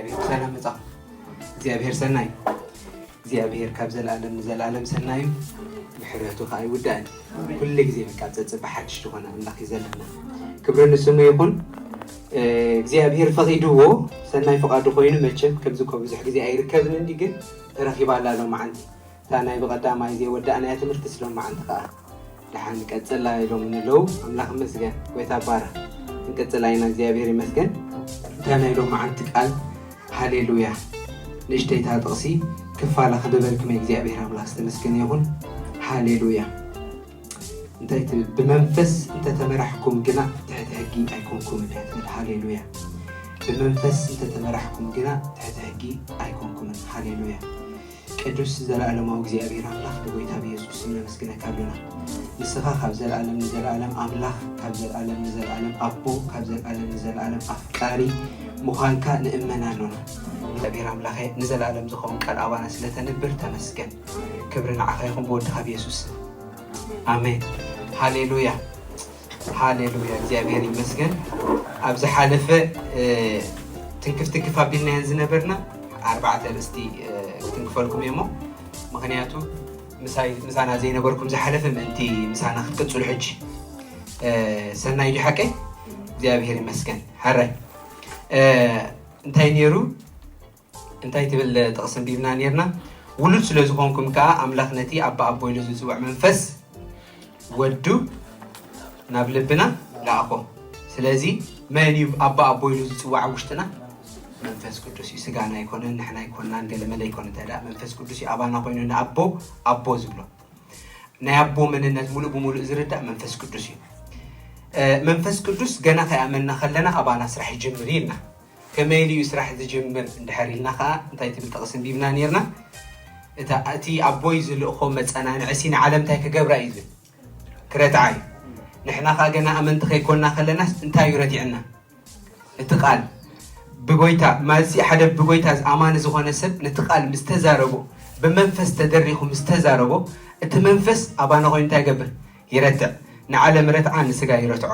ብሰላም መጻኹም። እግዚኣብሔር ሰናይ። እግዚኣብሔር ካብ ዘለኣለም ንዘለኣለም ሰናይ እዩ። ምሕረቱ ከኣ ኣይውዳእን። ኩሉ ግዜ በቃ ጸጸ ብሓድሽ ዝኾነ ኣምላኽ እዩ ዘለና። ክብሪ ንስሙ ይኹን። እግዚኣብሔር ፈቒድዎ ሰናይ ፍቓዱ ኮይኑ መቸም ከምዚ እኮ ብዙሕ ግዜ ኣይርከብን እንዲ ግን ተረኺባ ኣላ ሎማዓንቲ። እታ ናይ ብቐዳማይ ዘይወዳእናያ ትምህርቲ ስለ መዓንቲ ከኣ ደሓን ቀጽላ ኢሎም ኣለዉ። ኣምላኽ ይመስገን። ጎይታ ይባረኽ። ክንቅጽላ ኢና። እግዚኣብሔር ይመስገን። እታ ናይ ሎማዓንቲ ቃል ሃሌሉያ። ንእሽተይታ ጥቕሲ ክፋላ ክብበልኩም እግዚኣብሔር ኣምላኽ ዝተመስገነ ይኹን። ሃሌሉያ። እንታይ ትብል? ብመንፈስ እንተተመራሕኩም ግና ትሕቲ ሕጊ ኣይኮንኩምን እያ ትብል። ሃሌሉያ። ብመንፈስ እንተተመራሕኩም ግና ትሕቲ ሕጊ ኣይኮንኩምን። ሃሌሉያ። ቅዱስ ዘለኣለማዊ እግዚኣብሔር ኣምላኽ ብጎይታ ብየሱስ ስም ነመስግነካ ኣሎና። ንስኻ ካብ ዘለኣለም ንዘለኣለም ኣምላኽ፣ ካብ ዘለኣለም ንዘለኣለም ኣቦ፣ ካብ ዘለኣለም ንዘለኣለም ኣፍቃሪ ምዃንካ ንእመን ኣሎና። እግዚኣብሔር ኣምላኸ ንዘለኣለም ዝኸውን ቃል ኣባና ስለተንብር ተመስገን። ክብሪ ንዓኻ ይኹን ብወድኻ ብየሱስ ስም። ኣሜን። ሃሌሉያ። ሃሌሉያ እግዚኣብሔር ይመስገን። ኣብ ዝሓለፈ ትንክፍ ትንክፍ ኣቢልናየን ዝነበርና ኣርባዕተ ኣርእስቲ ክትንክፈልኩም እየ እሞ ምክንያቱ ምሳና ዘይነበርኩም ዝሓለፈ ምእንቲ ምሳና ክትቅፅሉ ሕጂ ሰናይ ዲ ሓቀይ እግዚኣብሔር ይመስገን። ሓራይ እንታይ ነይሩ? እንታይ ትብል ጥቕሲ ኣንቢብና ኔርና? ውሉድ ስለ ዝኾንኩም ከኣ ኣምላኽ ነቲ ኣባ ኣቦ ኢሉ ዝጽውዕ መንፈስ ወዱ ናብ ልብና ለኣኾ። ስለዚ መን እዩ ኣባ ኣቦ ኢሉ ዝጽዋዕ ኣብ ውሽጥና? መንፈስ ቅዱስ እዩ። ስጋና ኣይኮነን፣ ንሕና ኣይኮናን፣ ገለመለ ኣይኮነ። እንታይ ደኣ መንፈስ ቅዱስ እዩ ኣባና ኮይኑ ንኣቦ ኣቦ ዝብሎ። ናይ ኣቦ መንነት ሙሉእ ብሙሉእ ዝርዳእ መንፈስ ቅዱስ እዩ። መንፈስ ቅዱስ ገና ከይኣመንና ከለና ኣባና ስራሕ ይጅምር እዩ ኢልና። ከመይ ኢሉ እዩ ስራሕ ዝጅምር እንድሕር ኢልና ከዓ እንታይ ትብል ጥቕሲ ኣንቢብና ነይርና? እታ እቲ ኣቦይ ዝልእኾ መፀናንዒ ሲ ንዓለም እንታይ ክገብራ እዩ ዝብል? ክረትዓ እዩ። ንሕና ከዓ ገና ኣመንቲ ከይኮንና ከለናስ እንታይ እዩ ረቲዕና? እቲ ቃል ብጎይታ ማለት ሓደ ብጎይታ ኣማኒ ዝኾነ ሰብ ነቲ ቃል ምስ ተዛረቦ ብመንፈስ ተደሪኹ ምስ ተዛረቦ እቲ መንፈስ ኣባና ኮይኑ እንታይ ይገብር? ይረትዕ። ንዓለም ረትዓ ንስጋ ይረትዖ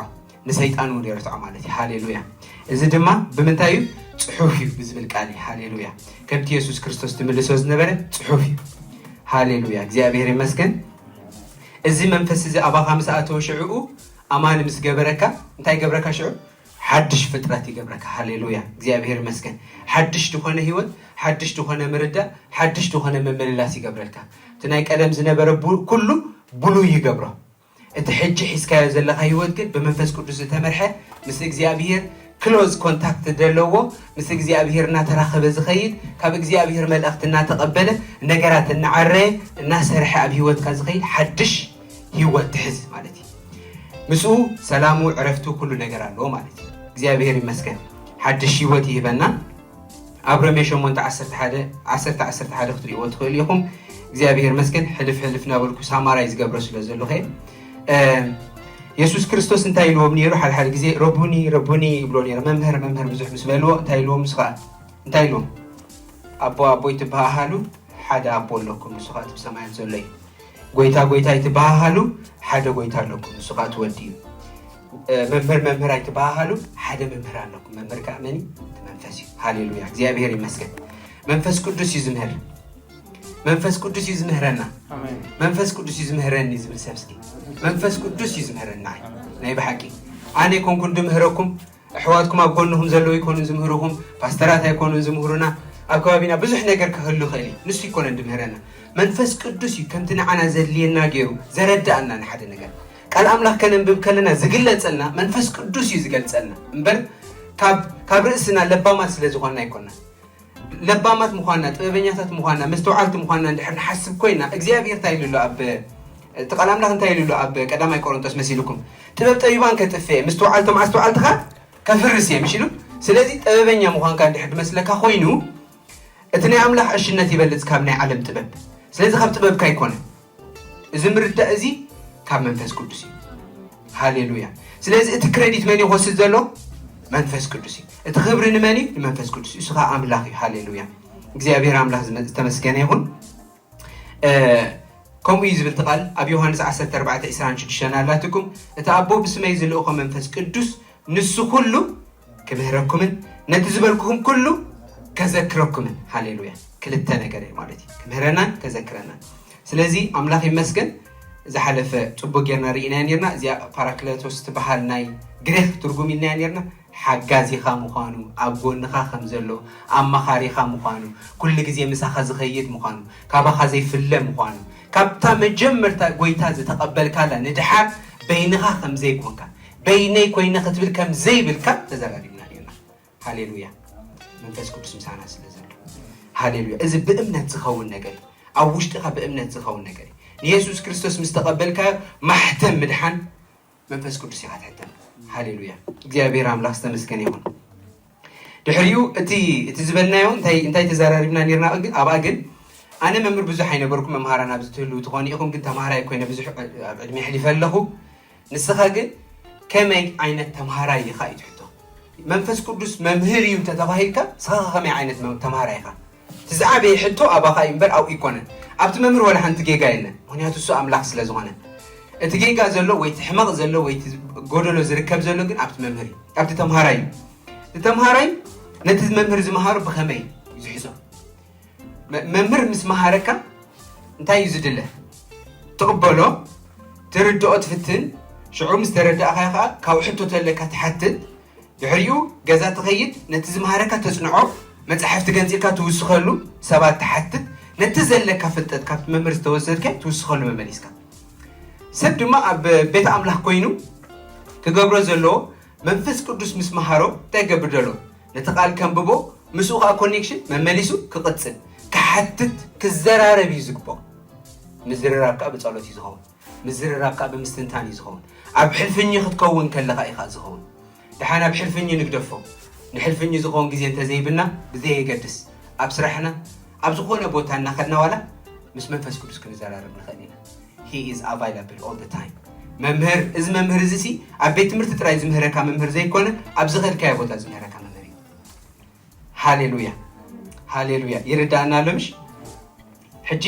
ንሰይጣን እውን ይረትዖ ማለት እዩ። ሃሌሉያ። እዚ ድማ ብምንታይ እዩ? ፅሑፍ እዩ ብዝብል ቃል እዩ። ሃሌሉያ። ከምቲ የሱስ ክርስቶስ ትምልሶ ዝነበረ ፅሑፍ እዩ። ሃሌሉያ እግዚኣብሔር ይመስገን። እዚ መንፈስ እዚ ኣባኻ ምስ ኣተወ ሽዕኡ ኣማኒ ምስ ገበረካ እንታይ ይገብረካ ሽዑ? ሓድሽ ፍጥረት ይገብረካ። ሃሌሉያ እግዚኣብሔር ይመስገን። ሓድሽ ዝኾነ ህይወት፣ ሓድሽ ዝኾነ ምርዳእ፣ ሓድሽ ዝኾነ ምምልላስ ይገብረልካ። እቲ ናይ ቀደም ዝነበረ ኩሉ ብሉይ ይገብሮ። እቲ ሕጂ ሒዝካዮ ዘለኻ ህይወት ግን ብመንፈስ ቅዱስ ዝተመርሐ ምስ እግዚኣብሔር ክሎዝ ኮንታክት ዘለዎ ምስ እግዚኣብሔር እናተራኸበ ዝኸይድ ካብ እግዚኣብሔር መልእኽቲ እናተቐበለ ነገራት እናዓረየ እናሰርሐ ኣብ ህይወትካ ዝኸይድ ሓድሽ ህይወት ትሕዝ ማለት እዩ። ምስኡ ሰላሙ ዕረፍቱ ኩሉ ነገር ኣለዎ ማለት እዩ። እግዚኣብሔር ይመስገን። ሓድሽ ህይወት ይህበና። ኣብ ሮሜ ሸሞንተ ዓሰርተ ሓደ ዓሰርተ ዓሰርተ ሓደ ክትሪእዎ ትኽእሉ ኢኹም። እግዚኣብሔር መስገን ሕልፍ ሕልፍ እናበልኩ ሳማራይ ዝገብሮ ስለ ዘለኹ እየ። የሱስ ክርስቶስ እንታይ ኢልዎም ነይሩ? ሓደ ሓደ ግዜ ረቡኒ ረቡኒ ይብሎ ነይሩ። መምህር መምህር ብዙሕ ምስ በልዎ እንታይ ኢልዎም? ንሱ ከዓ እንታይ ኢልዎም? ኣቦ ኣቦይ ትበሃሃሉ ሓደ ኣቦ ኣለኩም ንሱ ከዓ እቲ ብሰማያት ዘሎ እዩ። ጎይታ ጎይታ ይትበሃሃሉ ሓደ ጎይታ ኣለኩም ንሱ ከዓ እቲ ወዲ እዩ። መምህር መምህር ኣይትበሃሃሉ ሓደ መምህር ኣለኩም። መምህር ከዓ መን እዩ? እቲ መንፈስ እዩ። ሃሌሉያ እግዚኣብሔር ይመስገን። መንፈስ ቅዱስ እዩ ዝምህር። መንፈስ ቅዱስ እዩ ዝምህረና። መንፈስ ቅዱስ እዩ ዝምህረኒ ዝብል ሰብ እስኪ መንፈስ ቅዱስ እዩ ዝምህረና። ናይ ብሓቂ ኣነ ኣይኮንኩን ድምህረኩም ኣሕዋትኩም ኣብ ጎንኹም ዘለዉ ኣይኮኑን ዝምህርኹም፣ ፓስተራት ኣይኮኑን ዝምህሩና። ኣብ ከባቢና ብዙሕ ነገር ክህሉ ይኽእል እዩ፣ ንሱ ኣይኮነን ዝምህረና። መንፈስ ቅዱስ እዩ ከምቲ ንዓና ዘድልየና ገይሩ ዘረድኣና ንሓደ ነገር። ቃል ኣምላኽ ከነንብብ ከለና ዝግለጸልና መንፈስ ቅዱስ እዩ ዝገልጸልና እምበር ካብ ካብ ርእስና ለባማት ስለ ዝኾንና ኣይኮንና። ለባማት ምዃንና፣ ጥበበኛታት ምዃንና፣ መስተውዓልቲ ምዃንና እንድሕር ንሓስብ ኮይና እግዚኣብሔር እንታይ ኢሉ ኣሎ ኣብ እቲ ቃል ኣምላኽ እንታይ ኢሉ ኣሎ ኣብ ቀዳማይ ቆሮንጦስ መሲልኩም? ጥበብ ጠቢባን ከጥፍእ እየ፣ ምስትውዓልቶም ኣስተውዓልትኻ ከፍርስ እየ ምሽ ኢሉ። ስለዚ ጥበበኛ ምዃንካ እንድሕር ድመስለካ ኮይኑ እቲ ናይ ኣምላኽ ዕሽነት ይበልጽ ካብ ናይ ዓለም ጥበብ። ስለዚ ካብ ጥበብካ ኣይኮነ እዚ ምርዳእ እዚ ካብ መንፈስ ቅዱስ እዩ። ሃሌሉያ። ስለዚ እቲ ክሬዲት መን ይወስድ ዘሎ? መንፈስ ቅዱስ እዩ። እቲ ክብሪ ንመን እዩ? ንመንፈስ ቅዱስ እዩ። እሱ ከዓ ኣምላኽ እዩ። ሃሌሉያ። እግዚኣብሔር ኣምላኽ ዝተመስገነ ይኹን። ከምኡ እዩ ዝብል እቲ ቃል ኣብ ዮሃንስ ዓሰርተ ኣርባዕተ ዕስራን ሽዱሽተን ኣላትኩም፣ እቲ ኣቦ ብስመይ ዝልእኾ መንፈስ ቅዱስ ንሱ ኩሉ ክምህረኩምን ነቲ ዝበልኩኹም ኩሉ ከዘክረኩምን። ሃሌሉያ። ክልተ ነገር እዩ ማለት እዩ፣ ክምህረናን ከዘክረናን። ስለዚ ኣምላኽ ይመስገን፣ ዝሓለፈ ጽቡቅ ጌርና ርኢናዮ ኔርና። እዚኣ ፓራክለቶስ ትበሃል ናይ ግሪኽ ትርጉም ኢልናያ ኔርና። ሓጋዚኻ ምዃኑ፣ ኣብ ጎንኻ ከም ዘሎ፣ ኣማኻሪኻ ምዃኑ፣ ኩሉ ግዜ ምሳኻ ዝኸይድ ምዃኑ፣ ካባኻ ዘይፍለ ምዃኑ፣ ካብታ መጀመርታ ጎይታ ዝተቐበልካላ ንድሓር በይንኻ ከም ዘይኮንካ፣ በይነይ ኮይነ ክትብል ከም ዘይብልካ ተዘራሪብና ኔርና። ሃሌሉያ። መንፈስ ቅዱስ ምሳና ስለ ዘሎ። ሃሌሉያ። እዚ ብእምነት ዝኸውን ነገር እዩ። ኣብ ውሽጥኻ ብእምነት ዝኸውን ነገር እዩ። ንየሱስ ክርስቶስ ምስ ተቐበልካ ማሕተም ምድሓን መንፈስ ቅዱስ ኢኻ ትሕተም። ሃሌሉያ። እግዚኣብሔር ኣምላኽ ዝተመስገነ ይኹን። ድሕሪኡ እቲ እቲ ዝበልናዮ እንታይ እንታይ ተዘራሪብና ኔርና? ግን ኣብኣ ግን ኣነ መምህር ብዙሕ ኣይነበርኩ። መምሃራን ኣብዚ ትህልው ትኾኑ ኢኹም፣ ግን ተምሃራይ ኮይነ ብዙሕ ኣብ ዕድሜ ኣሕሊፈ ኣለኹ። ንስኻ ግን ከመይ ዓይነት ተምሃራይ ኢኻ እዩ ትሕቶ። መንፈስ ቅዱስ መምህር እዩ እንተተባሂልካ፣ ንስኻ ከመይ ዓይነት መ- ተምሃራይ ኢኻ? እቲ ዝዓበየ ሕቶ ኣባኻ እዩ እምበር ኣብኡ ኣይኮነን። ኣብቲ መምህር ወላ ሓንቲ ጌጋ የለን፣ ምኽንያቱ እሱ ኣምላኽ ስለ ዝኾነ። እቲ ጌጋ ዘሎ ወይ እቲ ሕመቕ ዘሎ ወይ እቲ ጎደሎ ዝርከብ ዘሎ ግን ኣብቲ መምህር እዩ፣ ኣብቲ ተምሃራይ እዩ። እቲ ተምሃራይ ነቲ መምህር ዝመሃሮ ብኸመይ እዩ ዝሕዞ? መ- መምህር ምስ መሃረካ እንታይ እዩ ዝድለ? ትቕበሎ፣ ትርድኦ፣ ትፍትን። ሽዑ ምስ ተረዳእካዮ ከዓ ካብ ሕቶ ተለካ ትሓትት። ድሕሪኡ ገዛ ትኸይድ፣ ነቲ ዝመሃረካ ተጽንዖ፣ መጻሕፍቲ ገንጺልካ ትውስኸሉ፣ ሰባት ትሓትት። ነቲ ዘለካ ፍልጠት ካብቲ መምህር ዝተወሰድካዮ ትውስኸሉ መመሊስካ። ሰብ ድማ ኣብ ቤት ኣምላኽ ኮይኑ ክገብሮ ዘለዎ መንፈስ ቅዱስ ምስ መሃሮ እንታይ ይገብር ዘሎ? ነቲ ቃል ከንብቦ፣ ምስኡ ከዓ ኮኔክሽን መመሊሱ ክቕጽል፣ ክሓትት፣ ክዘራረብ እዩ ዝግብኦ። ምዝርራብ ከዓ ብጸሎት እዩ ዝኸውን። ምዝርራብ ከዓ ብምስትንታን እዩ ዝኸውን። ኣብ ሕልፍኝ ክትከውን ከለኻ ኢኻ ዝኸውን። ደሓን ኣብ ሕልፍኝ ንግደፎ። ንሕልፍኝ ዝኸውን ግዜ እንተዘይብልና ብዘየገድስ ኣብ ስራሕና ኣብ ዝኾነ ቦታ እናኸድና ዋላ ምስ መንፈስ ቅዱስ ክንዘራረብ ንኽእል ኢና። He is available all the time። መምህር እዚ መምህር እዚ ሲ ኣብ ቤት ትምህርቲ ጥራይ ዝምህረካ መምህር ዘይኮነ ኣብ ዝኸድካዮ ቦታ ዝምህረካ መምህር እዩ። ሃሌሉያ ሃሌሉያ። ይርዳእና ኣሎ ምሽ? ሕጂ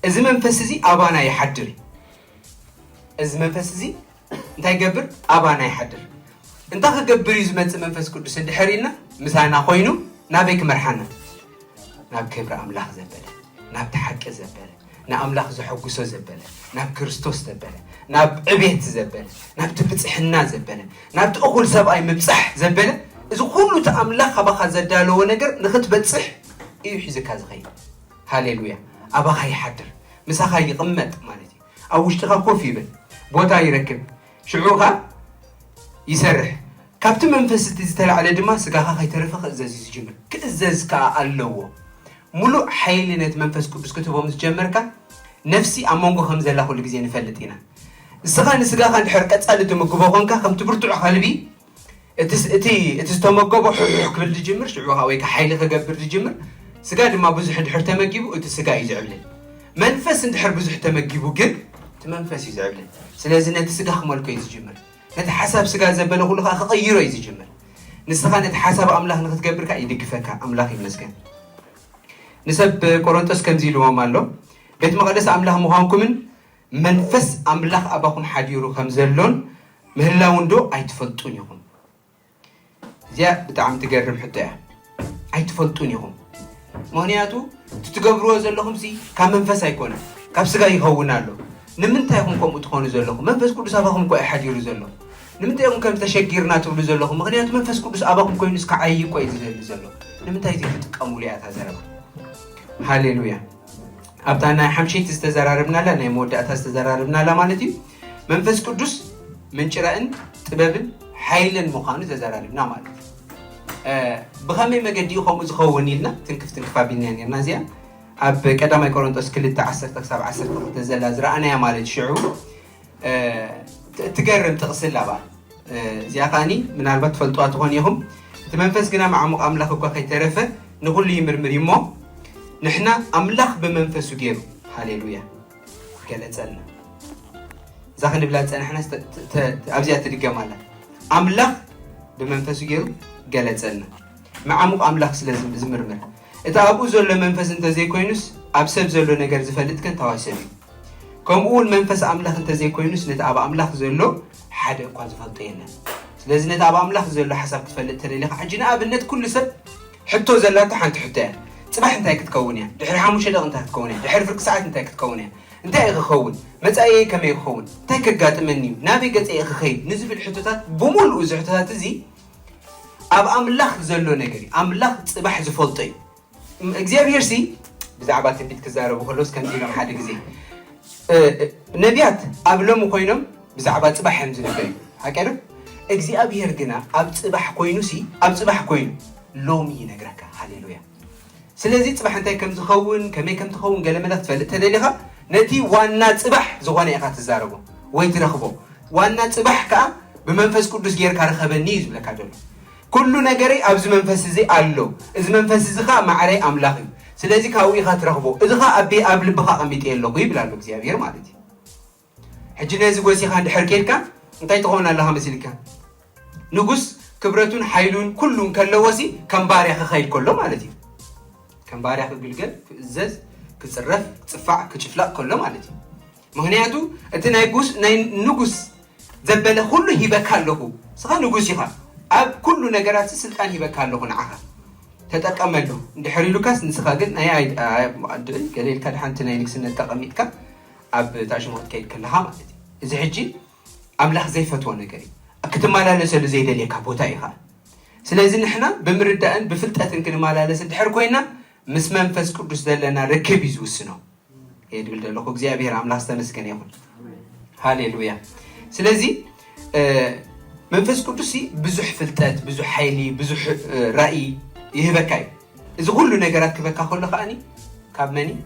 እዚ መንፈስ እዚ ኣባና ይሓድር እዩ። እዚ መንፈስ እዚ እንታይ ይገብር? ኣባና ይሓድር። እንታይ ክገብር እዩ ዝመጽእ መንፈስ ቅዱስ እንድሕር ኢልና ምሳና ኮይኑ ናበይ ክመርሓና? ናብ ክብሪ ኣምላኽ ዘበለ፣ ናብቲ ሓቂ ዘበለ፣ ንኣምላኽ ዘሐጉሶ ዘበለ፣ ናብ ክርስቶስ ዘበለ፣ ናብ ዕቤት ዘበለ፣ ናብቲ ብጽሕና ዘበለ፣ ናብቲ እኹል ሰብኣይ ምብጻሕ ዘበለ፣ እዚ ኩሉ እቲ ኣምላኽ ካባኻ ዘዳለዎ ነገር ንኽትበጽሕ እዩ ሒዝካ ዝኸይድ። ሃሌሉያ። ኣባኻ ይሓድር፣ ምሳኻ ይቕመጥ ማለት እዩ። ኣብ ውሽጥኻ ኮፍ ይብል፣ ቦታ ይረክብ፣ ሽዑኻ ይሰርሕ። ካብቲ መንፈስ እቲ ዝተላዕለ ድማ ስጋኻ ከይተረፈ ክእዘዝ እዩ ዝጅምር። ክእዘዝ ከኣ ኣለዎ። ሙሉእ ሓይሊ ነቲ መንፈስ ቅዱስ ክትህቦ ምስ ጀመርካ፣ ነፍሲ ኣብ መንጎ ከም ዘላ ኩሉ ግዜ ንፈልጥ ኢና። ንስኻ ንስጋኻ እንድሕር ቀጻሊ ትምግቦ ኾንካ፣ ከምቲ ብርቱዕ ከልቢ እቲ ስ- እቲ እቲ ዝተመገቦ ሕሕሕ ክብል ዝጅምር፣ ሽዑ ከዓ ወይ ከዓ ሓይሊ ክገብር ዝጅምር። ስጋ ድማ ብዙሕ እንድሕር ተመጊቡ፣ እቲ ስጋ እዩ ዝዕብልል። መንፈስ እንድሕር ብዙሕ ተመጊቡ ግን፣ እቲ መንፈስ እዩ ዝዕብልል። ስለዚ ነቲ ስጋ ክመልኮ እዩ ዝጅምር። ነቲ ሓሳብ ስጋ ዘበለ ኩሉ ከዓ ክቕይሮ እዩ ዝጅምር። ንስኻ ነቲ ሓሳብ ኣምላኽ ንክትገብር ከዓ ይድግፈካ። ኣምላኽ ይመስገን። ንሰብ ቆሮንጦስ ከምዚ ኢልዎም ኣሎ፣ ቤት መቕደስ ኣምላኽ ምዃንኩምን መንፈስ ኣምላኽ ኣባኹም ሓዲሩ ከም ዘሎን ምህላውን ዶ ኣይትፈልጡን ኢኹም? እዚኣ ብጣዕሚ ትገርም ሕቶ እያ። ኣይትፈልጡን ኢኹም። ምኽንያቱ እቲ ትገብርዎ ዘለኹም ሲ ካብ መንፈስ ኣይኮነን፣ ካብ ስጋ ይኸውን ኣሎ። ንምንታይ ኢኹም ከምኡ ትኾኑ ዘለኹም? መንፈስ ቅዱስ ኣባኹም እኮ እዩ ሓዲሩ ዘሎ። ንምንታይ ኢኹም ከም ተሸጊርና ትብሉ ዘለኹም? ምኽንያቱ መንፈስ ቅዱስ ኣባኹም ኮይኑ እስከ ዓይ እኮ እዩ ዝደሊ ዘሎ። ንምንታይ ዘይትጥቀሙሉ እያ እታ ዘረባ? ሃሌሉያ። ኣብታ ናይ ሓምሸይቲ ዝተዘራረብናላ፣ ናይ መወዳእታ ዝተዘራረብናላ ማለት እዩ። መንፈስ ቅዱስ ምንጭ ራእን ጥበብን ሓይልን ምዃኑ ተዘራሪብና ማለት እዩ። እ፣ ብኸመይ መገዲ እዩ ከምኡ ዝኸውን ኢልና ትንክፍ ትንክፍ ኣቢልና ነርና። እዚኣ ኣብ ቀዳማይ ቆሮንጦስ ክልተ ዓሰርተ ክሳብ ዓሰርተ ክልተ ዘላ ዝረኣናያ ማለት ሽዑ፣ እ፣ ት- እትገርም ጥቕሲ ኣላ እባ። እ፣ እዚኣ ከኣኒ ምናልባት ትፈልጥዋ ትኾኑ ኢኹም። እቲ መንፈስ ግና መዓሙቕ ኣምላኽ እኳ ከይተረፈ ንኹሉ ይምርምር እዩ እሞ፣ ንሕና ኣምላኽ ብመንፈሱ ገይሩ፣ ሃሌሉያ፣ ገለጸልና። እዛ ክንብላ ዝጸናሕና ስተ- ተ- ተ- ኣብዚኣ ትድገም ኣላ። ኣምላኽ ብመንፈሱ ገይሩ ገለጸልና። መዓሙቕ ኣምላኽ ስለ ዝም- ዝምርምር። እቲ ኣብኡ ዘሎ መንፈስ እንተዘይኮይኑስ፣ ኣብ ሰብ ዘሎ ነገር ዝፈልጥ ከ እንታይ ሰብ እዩ? ከምኡ እውን መንፈስ ኣምላኽ እንተዘይኮይኑስ፣ ነቲ ኣብ ኣምላኽ ዘሎ ሓደ እኳ ዝፈልጦ የለን። ስለዚ ነቲ ኣብ ኣምላኽ ዘሎ ሓሳብ ክትፈልጥ ተደሊኻ፣ ሕጂ ንኣብነት ኩሉ ሰብ ሕቶ ዘላቶ ሓንቲ ሕቶ እያ። ጽባሕ እንታይ ክትከውን እያ? ድሕሪ ሓሙሽተ ደቂ እንታይ ክትከውን እያ? ድሕሪ ፍርቂ ሰዓት እንታይ ክትከውን እያ? እንታይ እዩ ክኸውን? መጻኢየይ ከመይ ክኸውን? እንታይ ከጋጥመኒ እዩ? ናበይ ገጸ እየ ክኸይድ? ንዝብል ሕቶታት ብምሉእ እዚ ሕቶታት እዚ ኣብ ኣምላኽ ዘሎ ነገር እዩ። ኣምላኽ ጽባሕ ዝፈልጦ እዩ። እግዚኣብሔር ሲ ብዛዕባ ትንቢት ክዛረቡ ከለውስ ከምዚ ኢሎም ሓደ ግዜ ነቢያት ኣብ ሎሚ ኮይኖም ብዛዕባ ፅባሕ እዮም ዝንበዩ። ሓቂ ዶ እግዚኣብሔር ግና ኣብ ፅባሕ ኮይኑ ሲ ኣብ ፅባሕ ኮይኑ ሎሚ ይነግረካ። ሃሌሉያ። ስለዚ ፅባሕ እንታይ ከም ዝኸውን ከመይ ከም ትኸውን ገለመለ ክትፈልጥ ተደሊኻ ነቲ ዋና ፅባሕ ዝኾነ ኢኻ ትዛረቦ ወይ ትረኽቦ። ዋና ፅባሕ ከዓ ብመንፈስ ቅዱስ ጌርካ ርኸበኒ እዩ ዝብለካ ዘሎ። ኩሉ ነገረይ ኣብዚ መንፈስ እዚ ኣሎ። እዚ መንፈስ እዚ ከዓ ማዕረይ ኣምላኽ እዩ። ስለዚ ካብኡ ኢኻ ትረኽቦ። እዚ ከዓ ኣብ ኣብ ልብኻ ኣቐሚጠ ኣለኹ ይብል ኣሎ እግዚኣብሔር ማለት እዩ። ሕጂ ነዚ ጎሲኻ እንድሕር ኬድካ እንታይ ትኸውን ኣለኻ መሲልካ? ንጉስ ክብረቱን ሓይሉን ኩሉን ከለዎ ሲ ከም ባርያ ክኸይድ ከሎ ማለት እዩ። ከም ባርያ ክግልገል ክእዘዝ ክፅረፍ ክፅፋዕ ክጭፍላቕ ከሎ ማለት እዩ። ምክንያቱ እቲ ናይ ጉስ ናይ ንጉስ ዘበለ ኩሉ ሂበካ ኣለኹ። ስኻ ንጉስ ኢኻ። ኣብ ኩሉ ነገራት ስልጣን ሂበካ ኣለኹ ንዓኻ ተጠቀመሉ። እንድሕር ኢሉካስ ንስኻ ግን ናይ ኣይ- ኣይ- ኣድ- ገለ ኢልካ ድሓንቲ ናይ ንግስነት ተቐሚጥካ ኣብ ታሽሞ ክትከይድ ከለኻ ማለት እዩ። እዚ ሕጂ ኣምላኽ ዘይፈትዎ ነገር እዩ። ክትመላለሰሉ ዘይደልየካ ቦታ እዩ ኸዓ። ስለዚ ንሕና ብምርዳእን ብፍልጠትን ክንመላለስ እንድሕር ኮይና ምስ መንፈስ ቅዱስ ዘለና ርክብ እዩ ዝውስኖ። እየ ድብል ዘለኹ እግዚኣብሔር ኣምላኽ ዝተመስገነ ይኹን። ሃሌሉያ። ስለዚ መንፈስ ቅዱስ ብዙሕ ፍልጠት ብዙሕ ሓይሊ ብዙሕ ራእይ ይህበካ እዩ። እዚ ኩሉ ነገራት ክበካ ከሎ ከዓኒ ካብ መን እዩ?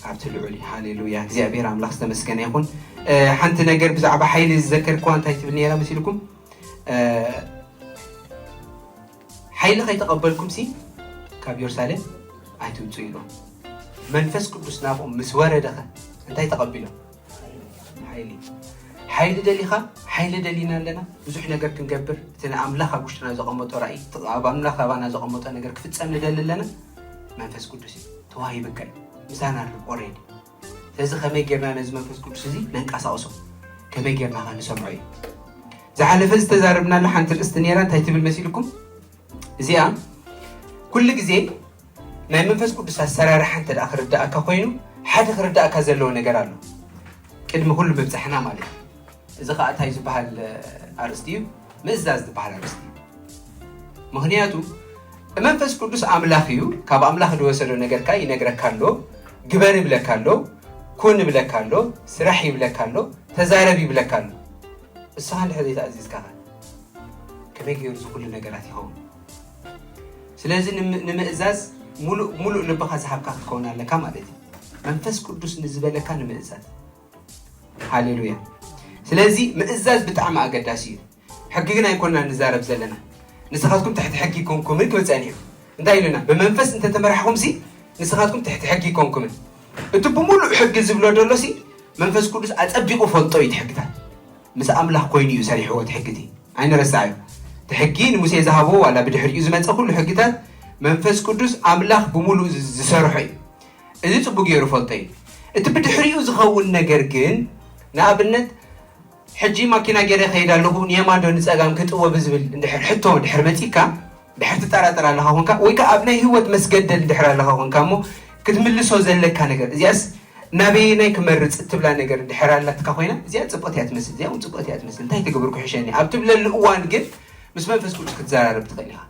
ካብቲ ልዑል እዩ። ሃሌሉያ እግዚኣብሔር ኣምላኽ ዝተመስገነ ይኹን። ሓንቲ ነገር ብዛዕባ ሓይሊ ዝዘከርክዋ እንታይ ትብል ነራ መሲልኩም? ሓይሊ ከይተቐበልኩም ሲ ካብ የሩሳሌም ኣይትውፁ ኢሎም። መንፈስ ቅዱስ ናብኦም ምስ ወረደኸ እንታይ ተቐቢሎም? ሓይሊ። ሓይሊ ደሊኻ? ሓይሊ ደሊና ኣለና። ብዙሕ ነገር ክንገብር እቲ ንኣምላኽ ኣብ ውሽጥና ዘቐመጦ ራእይ ኣብ ኣምላኽ ኣባና ዘቐመጦ ነገር ክፍፀም ንደሊ ኣለና። መንፈስ ቅዱስ እዩ ተዋሂብካ እዩ። ምሳና ኣሎ ኦሬዲ። ስለዚ ከመይ ጌርና ነዚ መንፈስ ቅዱስ እዚ ነንቀሳቕሶ? ከመይ ጌርና ከ ንሰምዖ እዩ? ዝሓለፈ ዝተዛረብናሉ ሓንቲ ርእስቲ ነራ እንታይ ትብል መሲልኩም? እዚኣ ኩሉ ግዜ ናይ መንፈስ ቅዱስ ኣሰራርሓ እንተ ደኣ ክርዳእካ ኮይኑ ሓደ ክርዳእካ ዘለዎ ነገር ኣሎ። ቅድሚ ኩሉ ምብጻሕና ማለት እዩ። እዚ ኸዓ እንታይ ዝበሃል ኣርእስቲ እዩ? ምእዛዝ ዝበሃል ኣርእስቲ እዩ። ምኽንያቱ መንፈስ ቅዱስ ኣምላኽ እዩ። ካብ ኣምላኽ ዝወሰዶ ነገርካ ይነግረካ ኣሎ። ግበር ይብለካ ኣሎ። ኩን ይብለካ ኣሎ። ስራሕ ይብለካ ኣሎ። ተዛረብ ይብለካ ኣሎ። እስኻ እንድሕር ዘይተኣዚዝካ ከ ከመይ ገይሩ እዚ ኩሉ ነገራት ይኸውን? ስለዚ ንምእዛዝ ሙሉእ ሙሉእ ልብኻ ዝሃብካ ክትከውን ኣለካ ማለት እዩ። መንፈስ ቅዱስ ንዝበለካ ንምእዛዝ። ሃሌሉያ። ስለዚ ምእዛዝ ብጣዕሚ ኣገዳሲ እዩ። ሕጊ ግን ኣይኮንና ንዛረብ ዘለና። ንስኻትኩም ትሕቲ ሕጊ ኣይኮንኩምን ክብል ጸኒሑ። እንታይ ኢሉና? ብመንፈስ እንተተመራሕኹምሲ ንስኻትኩም ትሕቲ ሕጊ ኣይኮንኩምን። እቲ ብምሉእ ሕጊ ዝብሎ ደሎሲ መንፈስ ቅዱስ ኣጸቢቑ ፈልጦ እዩ እቲ ሕግታት። ምስ ኣምላኽ ኮይኑ እዩ ሰሪሕዎ እቲ ሕጊ እቲ። ኣይንረሳዕ እዩ። እቲ ሕጊ ንሙሴ ዝሃቦ ዋላ ብድሕሪኡ ዝመጸ ኩሉ ሕግታት መንፈስ ቅዱስ ኣምላኽ ብምሉእ ዝ- ዝሰርሖ እዩ። እዚ ጽቡቅ ገይሩ ፈልጦ እዩ። እቲ ብድሕሪኡ ዝኸውን ነገር ግን ንኣብነት ሕጂ ማኪና ገይረ ከይድ ኣለኹ ንየማን ዶ ንጸጋም ክጥወ ብዝብል እንድሕር ሕቶ ድሕር መጺካ ድሕር ትጠራጠር ኣለኻ ኮንካ ወይ ከዓ ኣብ ናይ ህይወት መስገደል ድሕር ኣለኻ ኮንካ እሞ ክትምልሶ ዘለካ ነገር እዚኣስ ናበየናይ ክመርጽ እትብላ ነገር ድሕር ኣላትካ ኮይና እዚኣ ጽብቕቲ እያ ትመስል እዚኣ እውን ጽብቕቲ እያ ትመስል እንታይ ትገብር ክሕሸኒ ኣብ ትብለሉ እዋን ግን ምስ መንፈስ ቅዱስ ክትዘራረብ ትኽእል ኢኻ።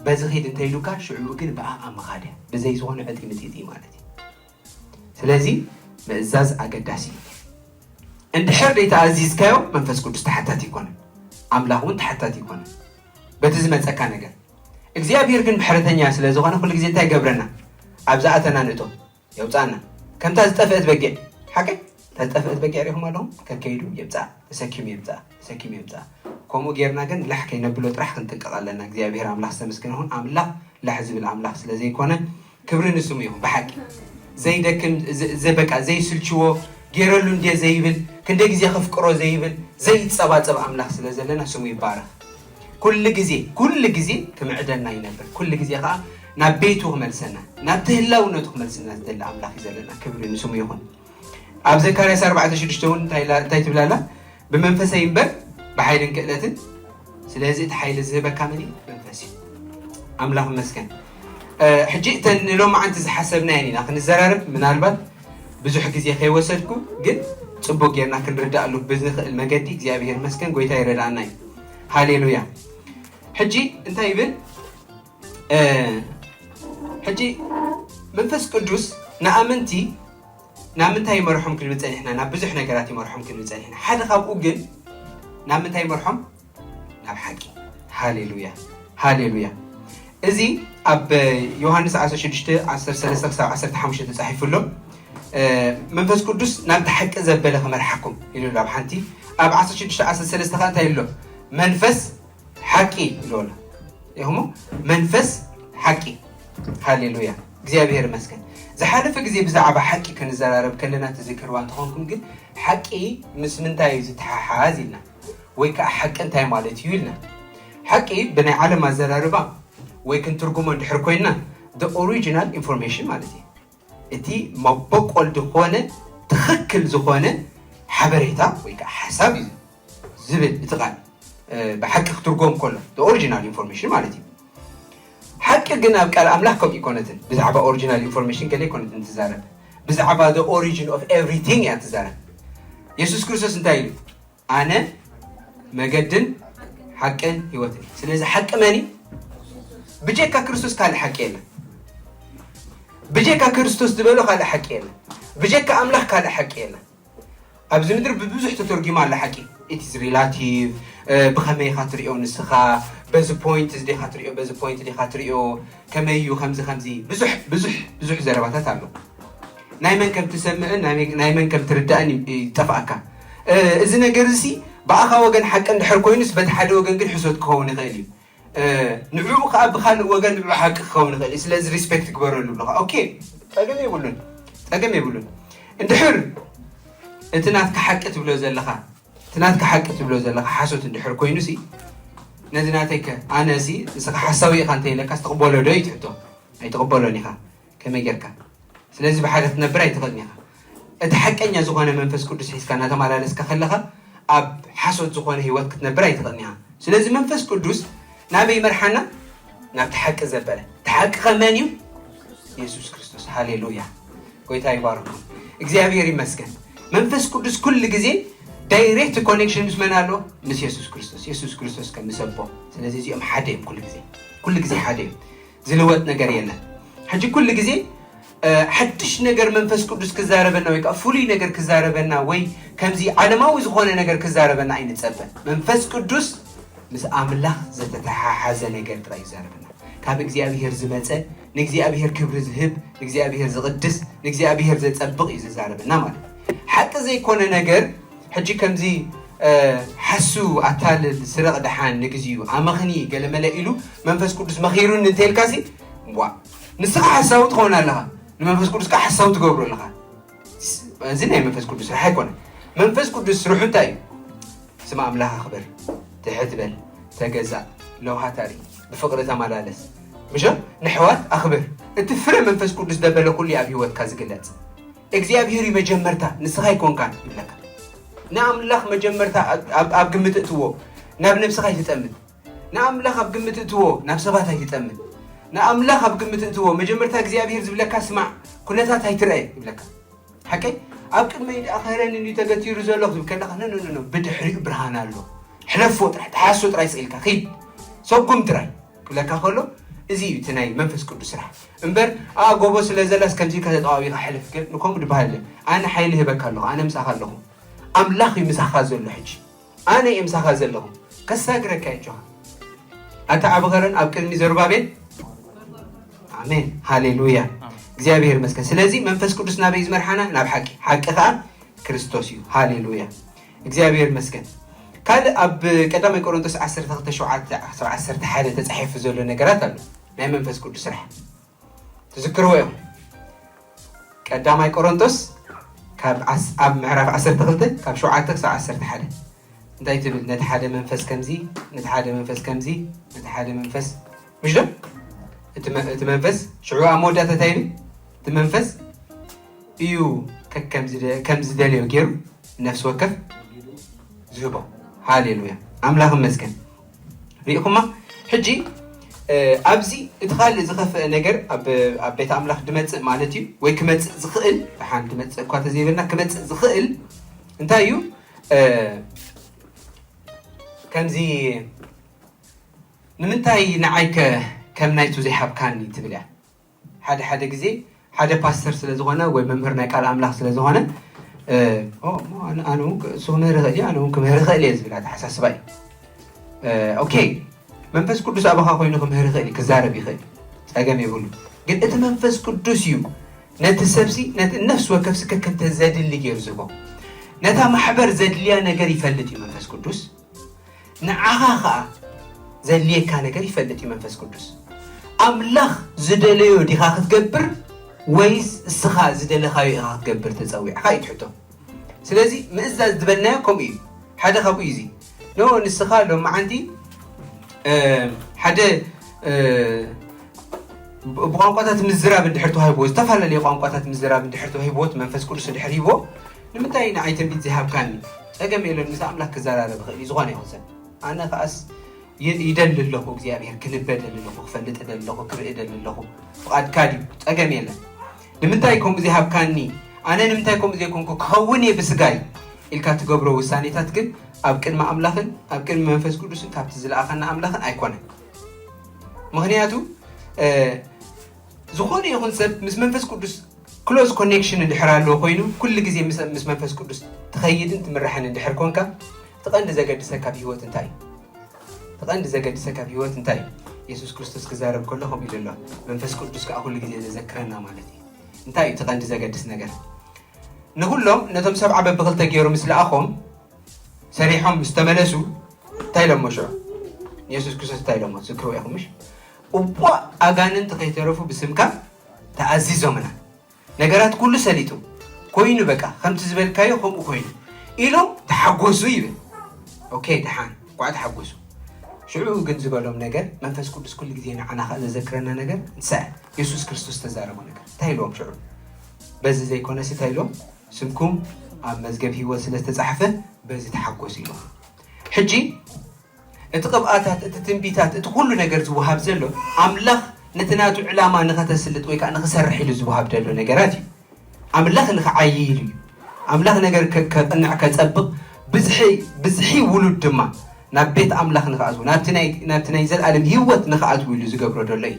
በዚ ኺድ እንተ ኢሉካ ሽዑ ግን ብኣኣ ምኻድ እያ ብዘይ ዝኾነ ዕጢ ምጢጢ ማለት እዩ። ስለዚ ምእዛዝ ኣገዳሲ እዩ። እንድሕር ዘይተኣዚዝካዮ መንፈስ ቅዱስ ተሓታቲ ኣይኮነን፣ ኣምላኽ እውን ተሓታቲ ኣይኮነን በቲ ዝመፀካ ነገር። እግዚኣብሔር ግን ምሕረተኛ ስለ ዝኾነ ኩሉ ግዜ እንታይ ይገብረና? ኣብ ዝኣተና ንእቶ የውፅኣና። ከምታ ዝጠፍአት በጊዕ ሓቀ እታ ዝጠፍአት በጊዕ ሪኹም ኣለኹም ከከይዱ የምፅኣ ተሰኪሙ የምፅኣ ተሰኪሙ የምፅኣ። ከምኡ ጌርና ግን ላሕ ከይነብሎ ጥራሕ ክንጥንቀቕ ኣለና። እግዚኣብሔር ኣምላኽ ዝተመስገነ ይኹን። ኣምላኽ ላሕ ዝብል ኣምላኽ ስለ ዘይኮነ ክብሪ ንስሙ ይኹን። ብሓቂ ዘይደክም ዘበቃ ዘይስልችዎ ገይረሉ እንደ ዘይብል ክንደ ግዜ ከፍቅሮ ዘይብል ዘይፀባፀብ ኣምላኽ ስለ ዘለና ስሙ ይባረኽ። ኩሉ ግዜ ኩሉ ግዜ ክምዕደና ይነብር። ኩሉ ግዜ ከዓ ናብ ቤቱ ክመልሰና ናብቲ ህላውነቱ ክመልስና ዝደሊ ኣምላኽ እዩ ዘለና። ክብሪ ንስሙ ይኹን። ኣብ ዘካርያስ ኣርባዕተ ሽዱሽተ እውን እንታይ ትብላላ? ብመንፈሰይ እምበር ብሓይልን ክእለትን። ስለዚ እቲ ሓይሊ ዝህበካ መን እዩ? መንፈስ እዩ። ኣምላኽ ይመስገን። ሕጂ እተን ንሎማዓንቲ ዝሓሰብናየን ኢና ክንዘራረብ። ምናልባት ብዙሕ ግዜ ከይወሰድኩ ግን ፅቡቅ ጌርና ክንርዳእሉ ብዝኽእል መገዲ እግዚኣብሔር ይመስገን ጎይታ ይረዳእና እዩ። ሃሌሉያ። ሕጂ እንታይ ይብል? ሕጂ መንፈስ ቅዱስ ንኣመንቲ ናብ ምንታይ ይመርሖም ክንብል ጸኒሕና? ናብ ብዙሕ ነገራት ይመርሖም ክንብል ጸኒሕና። ሓደ ካብኡ ግን ናብ ምንታይ ይመርሖም? ናብ ሓቂ። ሃሌሉያ፣ ሃሌሉያ። እዚ ኣብ ዮሃንስ ዓሰርተ ሽዱሽተ ዓሰርተ ሰለስተ ክሳብ ዓሰርተ ሓሙሽተ ተጻሒፉ ኣሎ። መንፈስ ቅዱስ ናብቲ ሓቂ ዘበለ ክመርሓኩም ኢሉ ኣሎ ኣብ ሓንቲ። ኣብ ዓሰርተ ሽዱሽተ ዓሰርተ ሰለስተ ከ እንታይ ኣሎ? መንፈስ ሓቂ ኢሉ ኣሎ። ኢኹሞ መንፈስ ሓቂ። ሃሌሉያ፣ እግዚኣብሔር ይመስገን። ዝሓለፈ ግዜ ብዛዕባ ሓቂ ክንዘራረብ ከለና ትዝክርዋ እንተኾንኩም ግን ሓቂ ምስ ምንታይ እዩ ዝተሓሓዝ ኢልና፣ ወይ ከዓ ሓቂ እንታይ ማለት እዩ ኢልና። ሓቂ ብናይ ዓለም ኣዘራርባ ወይ ክንትርጉሞ እንድሕር ኮይንና the original information ማለት እዩ። እቲ መበቆል ዝኾነ ትኽክል ዝኾነ ሓበሬታ ወይ ከዓ ሓሳብ እዩ ዝብል እቲ ቃል ብሓቂ ክትርጎም ከሎ the original information ማለት እዩ። ሓቂ ግን ኣብ ቃል ኣምላኽ ከምኡ ይኮነትን። ብዛዕባ original information ገለ ይኮነትን ትዛረብ፣ ብዛዕባ the origin of everything እያ ትዛረብ። የሱስ ክርስቶስ እንታይ ኢሉ? ኣነ መገድን ሓቅን ህይወትን። ስለዚ ሓቂ መን እዩ? ብጀካ ክርስቶስ ካልእ ሓቂ የለን። ብጀካ ክርስቶስ ዝበሎ ካልእ ሓቂ የለን። ብጀካ ኣምላኽ ካልእ ሓቂ የለን። ኣብዚ ምድሪ ብብዙሕ ተተርጊማ ኣላ ሓቂ። It is relative። ብኸመይ ኢኻ ትሪኦ ንስኻ? በዚ point እዚ ዲኻ ትሪኦ? በዚ point ዲኻ ትሪኦ? ከመይ እዩ ከምዚ ከምዚ? ብዙሕ ብዙሕ ብዙሕ ዘረባታት ኣሎ። ናይ መን ከም ትሰምዕን ናይ መን ከም ትርዳእን ይጠፍኣካ። እዚ ነገር እዚ ብኣኻ ወገን ሓቂ እንድሕር ኮይኑስ በቲ ሓደ ወገን ግን ሕሶት ክኸውን ይኽእል እዩ። ንዕኡ ከዓ ብካልእ ወገን ንዕኡ ሓቂ ክኸውን ይኽእል እዩ። ስለዚ respect ግበረሉ ኣለኻ። ኦኬ፣ ፀገም የብሉን፣ ፀገም የብሉን። እንድሕር እቲ ናትካ ሓቂ ትብሎ ዘለኻ እቲ ናትካ ሓቂ ትብሎ ዘለኻ ሓሶት እንድሕር ኮይኑ ሲ ነዚ ናተይከ ኣነ ሲ ንስኻ ሓሳዊ ኢኻ እንተኢለካ ትቕበሎ ዶ እዩ ትሕቶ? ኣይትቕበሎን ኢኻ። ከመይ ጌርካ? ስለዚ ብሓደ ክትነብር ኣይትኽእልን ኢኻ። እቲ ሓቀኛ ዝኾነ መንፈስ ቅዱስ ሒዝካ እናተመላለስካ ከለኻ ኣብ ሓሶት ዝኾነ ህይወት ክትነብር ኣይትኽእልን ኢኻ። ስለዚ መንፈስ ቅዱስ ናበይ ይመርሓና? ናብቲ ሓቂ ዘበለ። እቲ ሓቂ ከ መን እዩ? የሱስ ክርስቶስ። ሃሌሉያ። ጎይታ ይባርኩም። እግዚኣብሔር ይመስገን። መንፈስ ቅዱስ ኩሉ ግዜ direct connection ምስ መን ኣሎ? ምስ የሱስ ክርስቶስ። የሱስ ክርስቶስ ከም ምስ ኣቦ። ስለዚ እዚኦም ሓደ እዮም ኩሉ ግዜ። ኩሉ ግዜ ሓደ እዮም። ዝልወጥ ነገር የለን። ሕጂ ኩሉ ግዜ ሓድሽ ነገር መንፈስ ቅዱስ ክዛረበና ወይ ከዓ ፍሉይ ነገር ክዛረበና ወይ ከምዚ ዓለማዊ ዝኾነ ነገር ክዛረበና ኣይንጸበ። መንፈስ ቅዱስ ምስ ኣምላኽ ዝተተሓሓዘ ነገር ጥራይ ይዛረበና። ካብ እግዚኣብሔር ዝመጸ፣ ንእግዚኣብሔር ክብሪ ዝህብ፣ ንእግዚኣብሔር ዝቕድስ፣ ንእግዚኣብሔር ዘጸብቕ እዩ ዝዛረበና ማለት እዩ። ሓቂ ዘይኮነ ነገር ሕጂ ከምዚ ሓሱ፣ ኣታልል፣ ስረቕ፣ ደሓን ንግዚኡ ኣመኽኒ ገለመለ ኢሉ መንፈስ ቅዱስ መኺሩኒ እንተልካሲ ዋ ንስኻ ሓሳዊ ትኸውን ኣለኻ። ንመንፈስ ቅዱስ ከዓ ሓሳዊ ትገብሮ ኣለኻ። እዚ ናይ መንፈስ ቅዱስ ስራሕ ኣይኮነ። መንፈስ ቅዱስ ስርሑ እንታይ እዩ? ስም ኣምላኽ ኣኽብር፣ ትሕት በል፣ ተገዛእ፣ ለውሃት ኣርኢ፣ ብፍቕሪ ተመላለስ። ምሾ ንሕዋት ኣኽብር። እቲ ፍረ መንፈስ ቅዱስ ደበለ ኩሉ ኣብ ህይወትካ ዝግለጽ እግዚኣብሔር እዩ መጀመርታ፣ ንስኻ ኣይኮንካን ይብለካ። ንኣምላኽ መጀመርታ ኣብ ግምት እትዎ ናብ ነብስኻ ኣይትጠምት። ንኣምላኽ ኣብ ግምት እትዎ ናብ ሰባት ኣይትጠምት። ንኣምላኽ ኣብ ግምት እትዎ መጀመርታ እግዚኣብሔር ዝብለካ ስማዕ፣ ኩነታት ኣይትረአ ይብለካ። ሓቀይ ኣብ ቅድመይ ደኣ ኸረን እንዲ ተገቲሩ ዘሎ ክትብል ከለኻ ኖ ኖ ኖ ብድሕሪኡ ብርሃን ኣሎ። ሕለፎ ጥራይ፣ ተሓሶ ጥራይ ስኢልካ ኺድ፣ ሰጉም ጥራይ ክብለካ ከሎ እዚ እዩ እቲ ናይ መንፈስ ቅዱስ ስራሕ። እምበር ኣ ጎቦ ስለ ዘላስ ከምዚ ኢልካ ተጠዋዊኻ ሕለፍ ግን ንከምኡ ድበሃል ኣነ ሓይሊ ህበካ ኣለኹ፣ ኣነ ምሳኻ ኣለኹ። ኣምላኽ እዩ ምሳኻ ዘሎ ሕጂ። ኣነ እየ ምሳኻ ዘለኹ። ከሳግረካ እየ ጆሃ። ኣታ ዓቢ ኸረን ኣብ ቅድሚ ዘሩባቤል። ኣሜን ሃሌሉያ። እግዚኣብሔር ይመስገን። ስለዚ መንፈስ ቅዱስ ናበይ ዝመርሓና? ናብ ሓቂ፣ ሓቂ ከዓ ክርስቶስ እዩ። ሃሌሉያ። እግዚኣብሔር ይመስገን። ካልእ ኣብ ቀዳማይ ቆሮንቶስ ዓሰርተ ክልተ ሸውዓተ ዓሰርተ ሓደ ተጻሒፉ ዘሎ ነገራት ኣሎ። ናይ መንፈስ ቅዱስ ስራሕ ትዝክርዎ እዮም። ቀዳማይ ቆሮንቶስ ካብ ኣብ ምዕራፍ ዓሰርተ ክልተ ካብ ሸውዓተ ክሳብ ዓሰርተ ሓደ እንታይ ትብል? ነቲ ሓደ መንፈስ ከምዚ፣ ነቲ ሓደ መንፈስ ከምዚ፣ ነቲ ሓደ መንፈስ፣ ምሽ ዶ? እቲ መንፈስ ሽዑ ኣብ መወዳእታ እንታይ ይብል? እቲ መንፈስ እዩ ከም ዝደልዮ ገይሩ ነፍሲ ወከፍ ዝህቦ። ሃሌሉያ ኣምላኽ ይመስገን። ርኢኹማ? ሕጂ ኣብዚ እቲ ካልእ ዝኸፍአ ነገር ኣብ ቤት ኣምላኽ ድመፅእ ማለት እዩ፣ ወይ ክመፅእ ዝኽእል፣ ደሓን ድመፅእ እኳ ተዘይበልና ክመፅእ ዝኽእል እንታይ እዩ? ከምዚ ንምንታይ ንዓይከ ከም ናይቱ ዘይሃብካኒ ትብል እያ። ሓደ ሓደ ግዜ ሓደ ፓስተር ስለ ዝኾነ ወይ መምህር ናይ ቃል ኣምላኽ ስለ ዝኾነ ኣነ ክምህር ይኽእል እየ፣ ኣነ እውን ክምህር ይኽእል እየ ዝብል ኣተሓሳስባ እዩ። ኦኬ፣ መንፈስ ቅዱስ ኣባኻ ኮይኑ ክምህር ይኽእል እዩ፣ ክዛረብ ይኽእል እዩ፣ ጸገም የብሉ። ግን እቲ መንፈስ ቅዱስ እዩ ነቲ ሰብሲ ነቲ ነፍሲ ወከፍሲ ከከምተ ዘድሊ ገይሩ ዝህቦ። ነታ ማሕበር ዘድልያ ነገር ይፈልጥ እዩ መንፈስ ቅዱስ። ንዓኻ ኸኣ ዘድልየካ ነገር ይፈልጥ እዩ መንፈስ ቅዱስ። ኣምላኽ ዝደለዮ ዲኻ ክትገብር ወይስ እስኻ ዝደለኻዮ ኢኻ ክትገብር ተጸዊዕካ እዩ ትሕቶ። ስለዚ ምእዛዝ ዝበልናዮ ከምኡ እዩ። ሓደ ካብኡ እዩ እዚ። ኖ ንስኻ ሎመዓንቲ ሓደ ብቋንቋታት ምዝራብ እንድሕር ተዋሂብዎ፣ ዝተፈላለየ ቋንቋታት ምዝራብ እንድሕር ተዋሂብዎ፣ መንፈስ ቅዱስ እንድሕር ሂብዎ፣ ንምንታይ ንዓይ ትንቢት ዘይሃብካኒ? ጸገም የለን፣ ምስ ኣምላኽ ክዘራረብ ይኽእል እዩ ዝኾነ ይኹን ሰብ። ኣነ ከኣስ ይደሊ ኣለኹ፣ እግዚኣብሔር ክንበ ደሊ ኣለኹ፣ ክፈልጥ ደሊ ኣለኹ፣ ክርኢ ደሊ ኣለኹ። ፍቓድካ ድዩ? ጸገም የለን። ንምንታይ ከምኡ ዘይሃብካኒ? ኣነ ንምንታይ ከምኡ ዘይኮንኩ? ክኸውን እየ ብስጋይ ኢልካ ትገብሮ ውሳኔታት ግን ኣብ ቅድሚ ኣምላኽን ኣብ ቅድሚ መንፈስ ቅዱስን ካብቲ ዝለኣኸና ኣምላኽን ኣይኮነን። ምኽንያቱ ዝኾነ ይኹን ሰብ ምስ መንፈስ ቅዱስ ክሎዝ ኮኔክሽን እንድሕር ኣለዎ ኮይኑ፣ ኩሉ ግዜ ምስ መንፈስ ቅዱስ ትኸይድን ትምራሕን እንድሕር ኮንካ፣ እቲ ቀንዲ ዘገድሰካ ኣብ ህይወት እንታይ እዩ? እቲ ቀንዲ ዘገድሰካ ኣብ ህይወት እንታይ እዩ? የሱስ ክርስቶስ ክዛረብ ከሎ ከምኡ ኢሉ ኣሎ። መንፈስ ቅዱስ ከኣ ኩሉ ግዜ ዘዘክረና ማለት እዩ። እንታይ እዩ እቲ ቀንዲ ዘገድስ ነገር? ንኹሎም ነቶም ሰብዓ በብኽልተ ገይሩ ምስ ለኣኾም ሰሪሖም ምስ ተመለሱ እንታይ ኢሎሞ ሽዑ? ንየሱስ ክርስቶስ እንታይ ኢሎሞ? ዝክርዎ ኢኹም ምሽ? እቧ ኣጋንንቲ ከይተረፉ ብስምካ ተኣዚዞምና። ነገራት ኩሉ ሰሊጡ ኮይኑ በቃ ከምቲ ዝበልካዮ ከምኡ ኮይኑ ኢሎም ተሓጎሱ ይብል። ኦኬ ደሓን እኳ ተሓጎሱ። ሽዑ ግን ዝበሎም ነገር መንፈስ ቅዱስ ኩሉ ግዜ ንዓና ከኣ ዘዘክረና ነገር ንሳ የሱስ ክርስቶስ ተዛረቦ ነገር እንታይ ኢልዎም ሽዑ? በዚ ዘይኮነሲ እንታይ ኢልዎም? ስምኩም ኣብ መዝገብ ህይወት ስለ ዝተጻሕፈ በዚ ተሓጎሱ ኢልዎም። ሕጂ እቲ ቅብኣታት፣ እቲ ትንቢታት፣ እቲ ኩሉ ነገር ዝወሃብ ዘሎ ኣምላኽ ነቲ ናቱ ዕላማ ንኸተስልጥ ወይ ከዓ ንኽሰርሕ ኢሉ ዝወሃብ ዘሎ ነገራት እዩ። ኣምላኽ ንኽዓይ ኢሉ እዩ። ኣምላኽ ነገር ከ- ከቕንዕ ከጸብቕ ብዝሒ ብዝሒ ውሉድ ድማ ናብ ቤት ኣምላኽ ንኽኣትዉ ናብቲ ናይ ናብቲ ናይ ዘለኣለም ህይወት ንኽኣትዉ ኢሉ ዝገብሮ ዘሎ እዩ።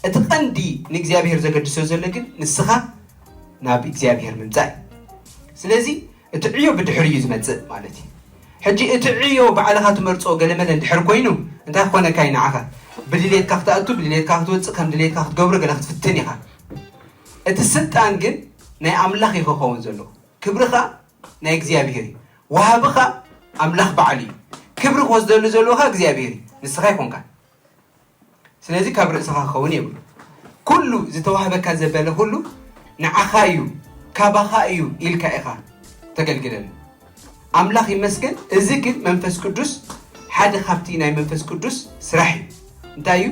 እቲ ቀንዲ ንእግዚኣብሔር ዘገድሶ ዘሎ ግን ንስኻ ናብ እግዚኣብሔር ምምጻእ እዩ። ስለዚ እቲ ዕዮ ብድሕሪ እዩ ዝመጽእ ማለት እዩ። ሕጂ እቲ ዕዮ ባዕልኻ ትመርጾ ገለመለ እንድሕር ኮይኑ እንታይ ክኾነካ እዩ ንዓኻ? ብድሌትካ ክትኣቱ ብድሌትካ ክትወጽእ ከም ድሌትካ ክትገብሮ ገለ ክትፍትን ኢኻ። እቲ ስልጣን ግን ናይ ኣምላኽ እዩ ክኸውን ዘለዎ። ክብርኻ ናይ እግዚኣብሔር እዩ። ዋሃብኻ ኣምላኽ ባዕሉ እዩ። ክብሪ ክወስደሉ ዘለዎኻ እግዚኣብሔር እዩ፣ ንስኻ ኣይኮንካን። ስለዚ ካብ ርእስኻ ክኸውን የብሉ። ኩሉ ዝተዋህበካ ዘበለ ኩሉ ንዓኻ እዩ፣ ካባኻ እዩ ኢልካ ኢኻ ተገልግለሉ። ኣምላኽ ይመስገን። እዚ ግን መንፈስ ቅዱስ ሓደ ካብቲ ናይ መንፈስ ቅዱስ ስራሕ እዩ። እንታይ እዩ?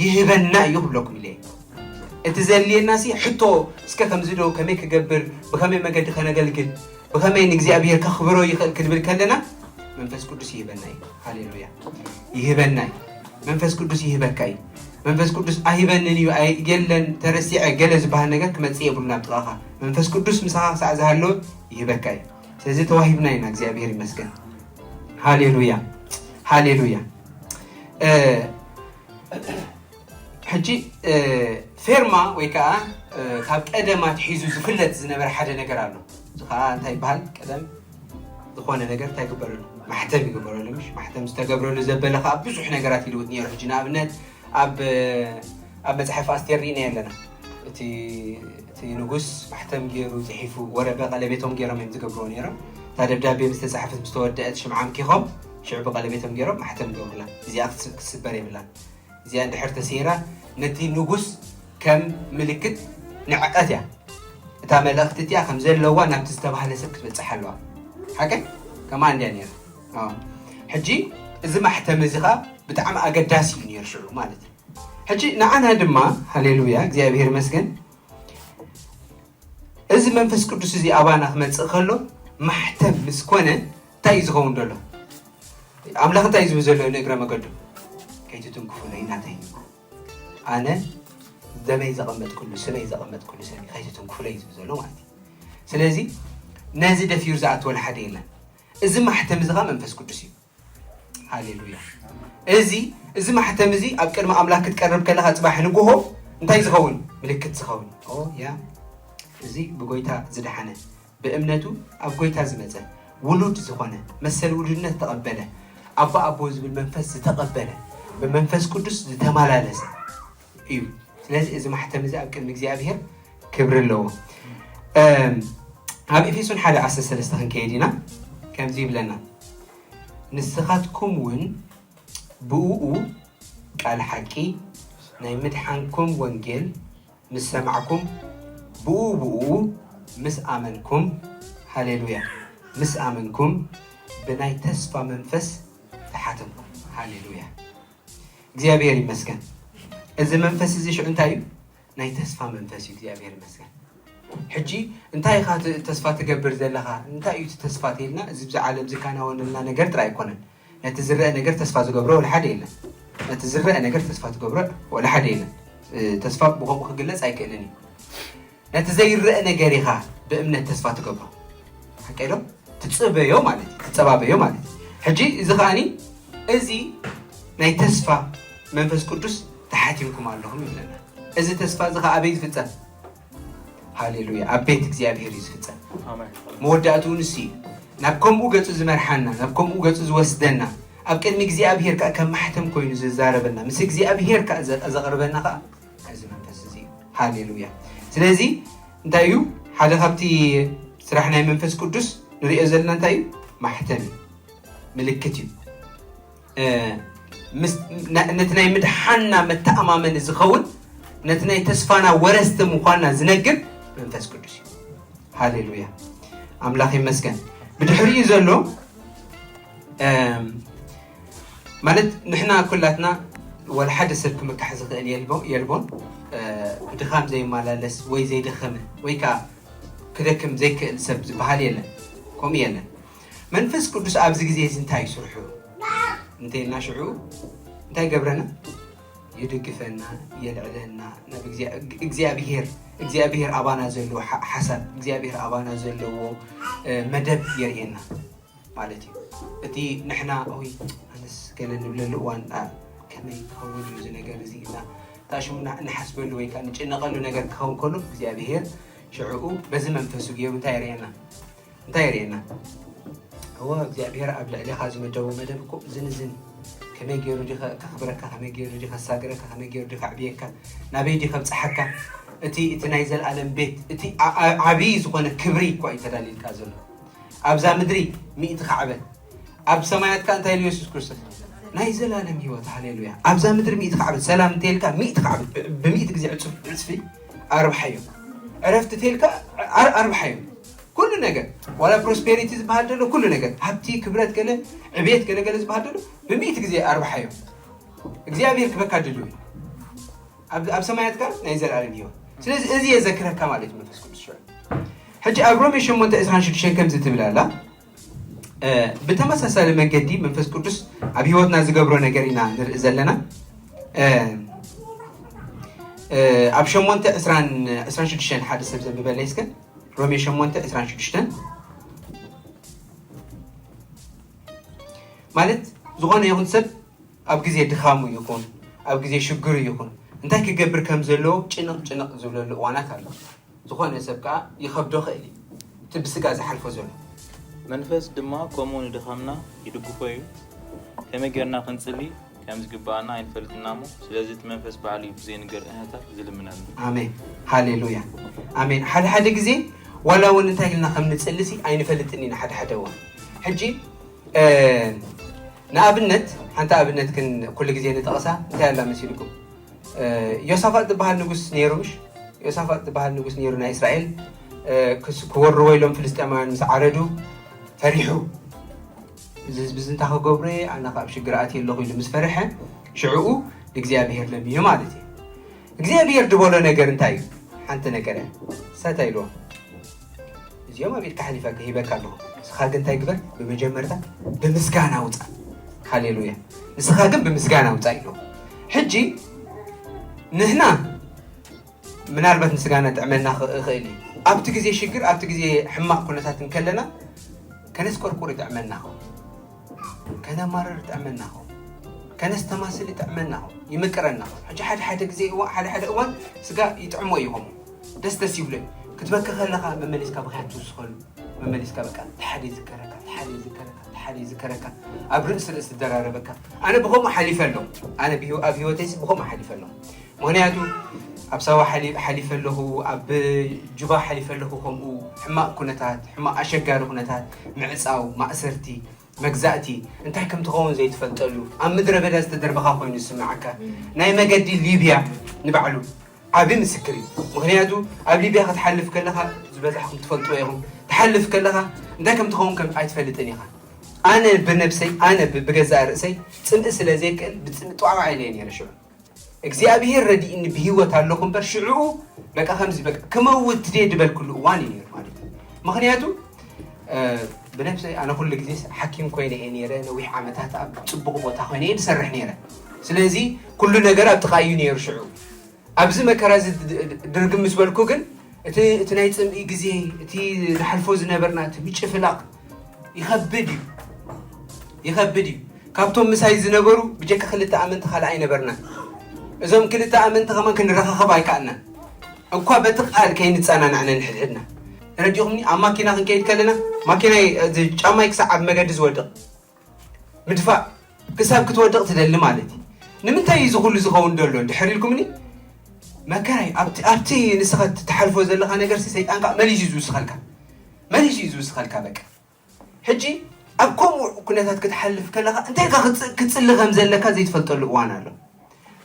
ይህበና እዩ ክብለኩም ኢለ። እቲ ዘድልየና ሲ ሕቶ እስከ ከምዚ ዶ ከመይ ክገብር ብኸመይ መገዲ ከነገልግል ብኸመይ ንእግዚኣብሔር ከኽብሮ ይኽእል ክንብል ከለና መንፈስ ቅዱስ ይህበና እዩ። ሃሌሉያ። ይህበና እዩ። መንፈስ ቅዱስ ይህበካ እዩ። መንፈስ ቅዱስ ኣይህበንን እዩ ኣይ- የለን ተረሲዐ ገለ ዝበሃል ነገር ክመጽእ የብሉ ናብ ጥቓኻ። መንፈስ ቅዱስ ምሳኻ ክሳዕ ዝሃለወ ይህበካ እዩ። ስለዚ ተዋሂብና ኢና። እግዚኣብሔር ይመስገን። ሃሌሉያ። ሃሌሉያ። ሕጂ ፌርማ ወይ ከዓ ካብ ቀደም ኣትሒዙ ዝፍለጥ ዝነበረ ሓደ ነገር ኣሎ። እዚ ከዓ እንታይ ይበሃል? ቀደም ዝኾነ ነገር እንታይ ይግበረሉ? ማሕተም ይግበረሉ። ምሽ ማሕተም ዝተገብረሉ ዘበለ ከዓ ብዙሕ ነገራት ይልውጥ ነይሩ። ሕጂ ንኣብነት ኣብ ኣብ መፅሓፍ ኣስቴር ርኢና ኣለና። እቲ እቲ ንጉስ ማሕተም ገይሩ ፅሒፉ ወረ በቀለቤቶም ገይሮም እዮም ዝገብርዎ ነይሮም። እታ ደብዳቤ ምስ ተፃሕፈት ምስ ተወደአት ሽምዓ ኣምኪኾም ሽዑ ብቀለቤቶም ገይሮም ማሕተም ይገብሩላ። እዚኣ ክትስበር የብላን። እዚኣ እንድሕር ተሰይራ ነቲ ንጉስ ከም ምልክት ንዕቀት እያ። እታ መልእኽቲ እቲኣ ከም ዘለዋ ናብቲ ዝተባህለ ሰብ ክትበጽሕ ኣለዋ። ሓቀይ? ከምኣ እንድያ ነይራ። ኣዎ። ሕጂ እዚ ማሕተም እዚ ኸኣ ብጣዕሚ ኣገዳሲ እዩ ነይሩ ሽዑ ማለት እዩ። ሕጂ ንዓና ድማ ሃሌሉያ እግዚኣብሔር ይመስገን እዚ መንፈስ ቅዱስ እዚ ኣባና ክመጽእ ከሎ ማሕተም ምስ ኮነ እንታይ እዩ ዝኸውን ዘሎ? ኣምላኽ እንታይ እዩ ዝብል ዘሎ ንእግረ መገዱ? ከይትትንክፉለይ ናተይ ኣነ ደመይ ዘቐመጥኩሉ፣ ስመይ ዘቐመጥኩሉ ሰብ እዩ፣ ከይትትንክፉለይ እዩ ዝብል ዘሎ ማለት እዩ። ስለዚ ነዚ ደፊሩ ዝኣተወ ሓደ የለን። እዚ ማሕተም እዚ ኸዓ መንፈስ ቅዱስ እዩ። ሃሌሉያ። እዚ እዚ ማሕተም እዚ ኣብ ቅድሚ ኣምላክ ክትቀርብ ከለኻ፣ ጽባሕ ንግሆ እንታይ ዝኸውን? ምልክት ዝኸውን። ኦ ያ፣ እዚ ብጎይታ ዝደሓነ፣ ብእምነቱ ኣብ ጎይታ ዝመጸ፣ ውሉድ ዝኾነ፣ መሰል ውሉድነት ተቐበለ፣ ኣባ ኣቦ ዝብል መንፈስ ዝተቐበለ፣ ብመንፈስ ቅዱስ ዝተመላለሰ እዩ። ስለዚ እዚ ማሕተም እዚ ኣብ ቅድሚ እግዚኣብሔር ክብሪ ኣለዎ። እም፣ ኣብ ኤፌሶን ሓደ ዓሰርተ ሰለስተ ክንከይድ ኢና። ከምዚ ይብለና፣ ንስኻትኩም እውን ብእኡ ቃል ሓቂ ናይ ምድሓንኩም ወንጌል ምስ ሰማዕኩም፣ ብኡ ብኡ ምስ ኣመንኩም፣ ሃሌሉያ፣ ምስ ኣመንኩም ብናይ ተስፋ መንፈስ ተሓተምኩም። ሃሌሉያ፣ እግዚኣብሔር ይመስገን። እዚ መንፈስ እዚ ሽዑ እንታይ እዩ? ናይ ተስፋ መንፈስ እዩ። እግዚኣብሔር ይመስገን። ሕጂ እንታይ ኢኻ ት- ተስፋ ትገብር ዘለኻ? እንታይ እዩ እቲ ተስፋ ተይልና፣ እዚ ብዚ ዓለም ዝከናወነልና ነገር ጥራይ ኣይኮነን። ነቲ ዝረአ ነገር ተስፋ ዝገብሮ ወላ ሓደ የለን። ነቲ ዝረአ ነገር ተስፋ ትገብሮ ወላ ሓደ የለን። እ፣ ተስፋ ብኸምኡ ክግለጽ ኣይክእልን እዩ። ነቲ ዘይረአ ነገር ኢኻ ብእምነት ተስፋ ትገብሮ። ሓቀይ ዶ? ትጽበዮ ማለት እዩ። ትጸባበዮ ማለት እዩ። ሕጂ እዚ ከኣኒ፣ እዚ ናይ ተስፋ መንፈስ ቅዱስ ተሓቲምኩም ኣለኹም ይብለና። እዚ ተስፋ እዚ ከኣ ኣበይ ዝፍጸም? ሃሌሉያ፣ ኣብ ቤት እግዚኣብሔር እዩ ዝፍጸም። ኣሜን። መወዳእትኡ ንሱ እዩ። ናብ ከምኡ ገጹ ዝመርሓና፣ ናብ ከምኡ ገጹ ዝወስደና፣ ኣብ ቅድሚ እግዚኣብሔር ከኣ ከም ማሕተም ኮይኑ ዝዛረበና፣ ምስ እግዚኣብሔር ከኣ ዘ- ዘቕርበና ከኣ እዚ መንፈስ እዚ እዩ። ሃሌሉያ። ስለዚ እንታይ እዩ ሓደ ካብቲ ስራሕ ናይ መንፈስ ቅዱስ ንሪኦ ዘለና? እንታይ እዩ? ማሕተም እዩ፣ ምልክት እዩ። እ፣ ምስ- ና- ነቲ ናይ ምድሓንና መተኣማመኒ ዝኸውን፣ ነቲ ናይ ተስፋና ወረስቲ ምዃንና ዝነግር መንፈስ ቅዱስ እዩ። ሃሌሉያ፣ ኣምላኽ ይመስገን። ብድሕሪኡ ዘሎ እም፣ ማለት ንሕና ኩላትና ዋላ ሓደ ሰብ ክምካሕ ዝኽእል የልቦ- የልቦን። እ፣ ብድኻም ዘይመላለስ ወይ ዘይደኸመ ወይ ከዓ ክደክም ዘይክእል ሰብ ዝበሃል የለን። ከምኡ የለን። መንፈስ ቅዱስ ኣብዚ ግዜ እዚ እንታይ እዩ ስርሑ እንተይልና ሽዑ እንታይ ይገብረና? ይድግፈና፣ የልዕለና፣ ናብ እግዚኣብሔር እግዚኣብሔር ኣባና ዘለዎ ሓሳብ እግዚኣብሔር ኣባና ዘለዎ መደብ የርእየና ማለት እዩ። እቲ ንሕና ኦይ ኣነስ ገለ ንብለሉ እዋን ከመይ ክኸውን እዩ እዚ ነገር እዚ ኢልና ታሽሙና እንሓስበሉ ወይ ከዓ ንጭነቐሉ ነገር ክኸውን ከሎ እግዚኣብሔር ሽዕኡ በዚ መንፈሱ ገይሩ እንታይ የርእየና? እንታይ የርእየና? እወ እግዚኣብሔር ኣብ ልዕሌኻ ዝመደቦ መደብ እኮ ዝን ዝን ከመይ ገይሩ ድዩ ከኽብረካ፣ ከመይ ገይሩ ድዩ ከሳግረካ፣ ከመይ ገይሩ ድዩ ከዕብየካ፣ ናበይ ድዩ ከብፅሓካ? እቲ እቲ ናይ ዘለኣለም ቤት እቲ ዓብዪ ዝኾነ ክብሪ እኳ እዩ ተዳልዩልካ ዘሎ። ኣብዛ ምድሪ ሚእቲ ካዕበ ኣብ ሰማያት ከ እንታይ ኢሉ የሱስ ክርስቶስ? ናይ ዘላለም ህይወት። ሃሌሉያ። ኣብዛ ምድሪ ሚእቲ ካዕበ ሰላም እንተልካ ሚእቲ ካዕበ ብሚእቲ ግዜ ዕፅፍ ዕፅፊ ኣርብሓዮ። ዕረፍቲ ተልካ ኣርብሓዮ። ኩሉ ነገር ዋላ ፕሮስፔሪቲ ዝበሃል ዘሎ ኩሉ ነገር ሃብቲ ክብረት ገለ ዕቤት ገለ ገለ ዝበሃል ዘሎ ብሚእቲ ግዜ ኣርብሓዮ። እግዚኣብሔር ክበካ ድልዩ እዩ። ኣብ ሰማያት ከ ናይ ዘላለም ህይወት። ስለዚ እዚ የዘክረካ ማለት እዩ መንፈስ ቅዱስ ሽዑ። ሕጂ ኣብ ሮሜ ሸሞንተ ዕስራን ሽዱሽተን ከምዚ ትብል ኣላ። ብተመሳሳሊ መንገዲ መንፈስ ቅዱስ ኣብ ህይወትና ዝገብሮ ነገር ኢና ንርኢ ዘለና። ኣብ ሸሞንተ ዕስራን ሽዱሽተን ሓደ ሰብ ዘንብበለይ እስከ። ሮሜ ሸሞንተ ዕስራን ሽዱሽተን ማለት ዝኾነ ይኹን ሰብ ኣብ ግዜ ድኻሙ ይኹን ኣብ ግዜ ሽግሩ ይኹን እንታይ ክገብር ከም ዘለዎ ጭንቕ ጭንቕ ዝብለሉ እዋናት ኣሎ። ዝኾነ ሰብ ከዓ ይኸብዶ ኽእል እዩ እቲ ብስጋ ዝሓልፎ ዘሎ። መንፈስ ድማ ከምኡ ንድኻምና ይድግፎ እዩ። ከመይ ጌርና ክንጽሊ ከም ዝግብኣና ኣይንፈልጥን ኢና እሞ፣ ስለዚ እቲ መንፈስ ባዕሉ እዩ ብዘይንገር እህህታ ዝልምነና። ኣሜን፣ ሃሌሉያ፣ ኣሜን። ሓደ ሓደ ግዜ ዋላ እውን እንታይ ኢልና ከም ንጽሊ ሲ ኣይንፈልጥን ኢና ሓደ ሓደ እዋን። ሕጂ ንኣብነት ሓንቲ ኣብነት ግን ኩሉ ግዜ ንጠቕሳ እንታይ ኣላ መሲልኩም? ዮሳፋጥ ዝበሃል ንጉስ ነይሩ ምሽ? ዮሳፋጥ ዝበሃል ንጉስ ነይሩ ናይ እስራኤል። ክወርዎ ኢሎም ፍልስጤማውያን ምስ ዓረዱ ፈሪሑ፣ እዚ ህዝቢ እዚ እንታይ ክገብሮ እየ፣ ኣነ ካብ ሽግር ኣትየ ኣለኹ ኢሉ ምስ ፈርሐ ሽዕኡ ንእግዚኣብሔር ለሚኑ ማለት እዩ። እግዚኣብሔር ዝበሎ ነገር እንታይ እዩ? ሓንቲ ነገር እያ ሰተ ኢልዎ እዚኦም ኣብ ኢድካ ሓሊፈ ሂበካ ኣለኹ። ንስኻ ግን እንታይ ግበር? ብመጀመርታ ብምስጋና ውፃእ። ሃሌሉያ። ንስኻ ግን ብምስጋና ውፃእ ኢሉ። ሕጂ ንሕና ምናልባት ንስጋና ጥዕመና ኽ- ይኽእል እዩ። ኣብቲ ግዜ ሽግር፣ ኣብቲ ግዜ ሕማቕ ኩነታት እንከለና ከነስቆርቁር ይጥዕመና ኸው፣ ከነማርር ይጥዕመና ኸው፣ ከነስተማስል ይጥዕመና ኸው፣ ይምቅረና ኸው። ሕጂ ሓደ ሓደ ግዜ እዋ- ሓደ ሓደ እዋን ስጋ ይጥዕሞ እዩ። ከምኡ ደስ ደስ ይብሎ እዩ። ክትበኪ ከለኻ መመሊስካ ብኽያት ትውስኸሉ፣ መመሊስካ በቃ ሓደ ይዝከረካ፣ ሓደ ይዝከረካ፣ ሓደ ይዝከረካ፣ ኣብ ርእሲ ርእሲ ትደራረበካ። ኣነ ብኸምኡ ሓሊፈ ኣለኹ። ኣነ ብህይወ- ኣብ ህይወተይሲ ብኸምኡ ሓሊፈ ኣለኹ። ምኽንያቱ ኣብ ሳዋ ሓሊ- ሓሊፈ ኣለኹ፣ ኣብ ጁባ ሓሊፈ ኣለኹ። ከምኡ ሕማቕ ኩነታት፣ ሕማቕ ኣሸጋሪ ኩነታት፣ ምዕጻው፣ ማእሰርቲ፣ መግዛእቲ፣ እንታይ ከም ትኸውን ዘይትፈልጠሉ፣ ኣብ ምድረ በዳ ዝተደርበኻ ኮይኑ ዝስምዓካ። ናይ መገዲ ሊብያ ንባዕሉ ዓቢ ምስክር እዩ። ምኽንያቱ ኣብ ሊብያ ክትሓልፍ ከለኻ፣ ዝበዛሕኩም ትፈልጥዎ ኢኹም፣ ትሓልፍ ከለኻ እንታይ ከም ትኸውን ከም ኣይትፈልጥን ኢኻ። ኣነ ብነብሰይ፣ ኣነ ብ- ብገዛእ ርእሰይ ጽምኢ ስለ ዘይክእል ብጽምኢ ጥዋዕዋዕ ኢለ እየ ነይረ ሽዑ። እግዚኣብሄር ረዲእኒ ብህይወት ኣለኹ እምበር ሽዑ በቃ ከምዚ በቃ ክመውት ድየ ድበልኩሉ እዋን እዩ ነይሩ ማለት እዩ። ምኽንያቱ እ፣ ብነብሰይ ኣነ ኩሉ ግዜ ሓኪም ኮይነ እየ ነይረ፣ ነዊሕ ዓመታት ኣብ ጽቡቕ ቦታ ኮይነ እየ ዝሰርሕ ነይረ። ስለዚ ኩሉ ነገር ኣብ ጥቓ እዩ ነይሩ ሽዑ። ኣብዚ መከራ እዚ ድ- ድ- ድርግም ምስ በልኩ ግን እቲ እቲ ናይ ጽምኢ ግዜ፣ እቲ ንሓልፎ ዝነበርና እቲ ምጭፍላቕ ይኸብድ እዩ፣ ይኸብድ እዩ። ካብቶም ምሳይ ዝነበሩ ብጀካ ክልተ ኣመንቲ ካልእ ኣይነበርናን። እዞም ክልተ ኣመንቲ ከማን ክንረኻኸብ ኣይከኣልናን። እኳ በቲ ቃል ከይንጸናናዕ ነንሕድሕድና። ተረዲኹምኒ? ኣብ ማኪና ክንከይድ ከለና ማኪናይ፣ እዚ ጫማይ ክሳዕ ኣብ መገዲ ዝወድቕ ምድፋእ፣ ክሳብ ክትወድቕ ትደሊ ማለት እዩ። ንምንታይ እዩ እዚ ኩሉ ዝኸውን ዘሎ እንድሕር ኢልኩምኒ፣ መከራይ ኣብቲ ኣብቲ ንስኻ ትሓልፎ ዘለኻ ነገር ሲ ሰይጣን ከዓ መሊሱ እዩ ዝውስኸልካ፣ መሊሱ እዩ ዝውስኸልካ። በቃ ሕጂ ኣብ ከምኡ ኩነታት ክትሓልፍ ከለኻ እንታይ ኢልካ ክትጽ- ክትጽሊ ከም ዘለካ ዘይትፈልጠሉ እዋን ኣሎ።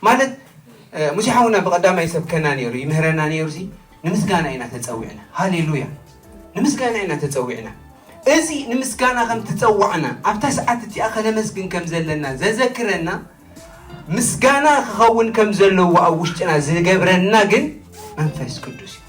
ማለት ሙሴ ሓውና ብቐዳማይ ይሰብከና ነይሩ፣ ይምህረና ነይሩ ሲ፣ ንምስጋና ኢና ተጸዊዕና። ሃሌሉያ። ንምስጋና ኢና ተጸዊዕና። እዚ ንምስጋና ከም ተጸዋዕና፣ ኣብታ ሰዓት እቲኣ ከነመስግን ከም ዘለና ዘዘክረና፣ ምስጋና ክኸውን ከም ዘለዎ ኣብ ውሽጥና ዝገብረና ግን መንፈስ ቅዱስ እዩ።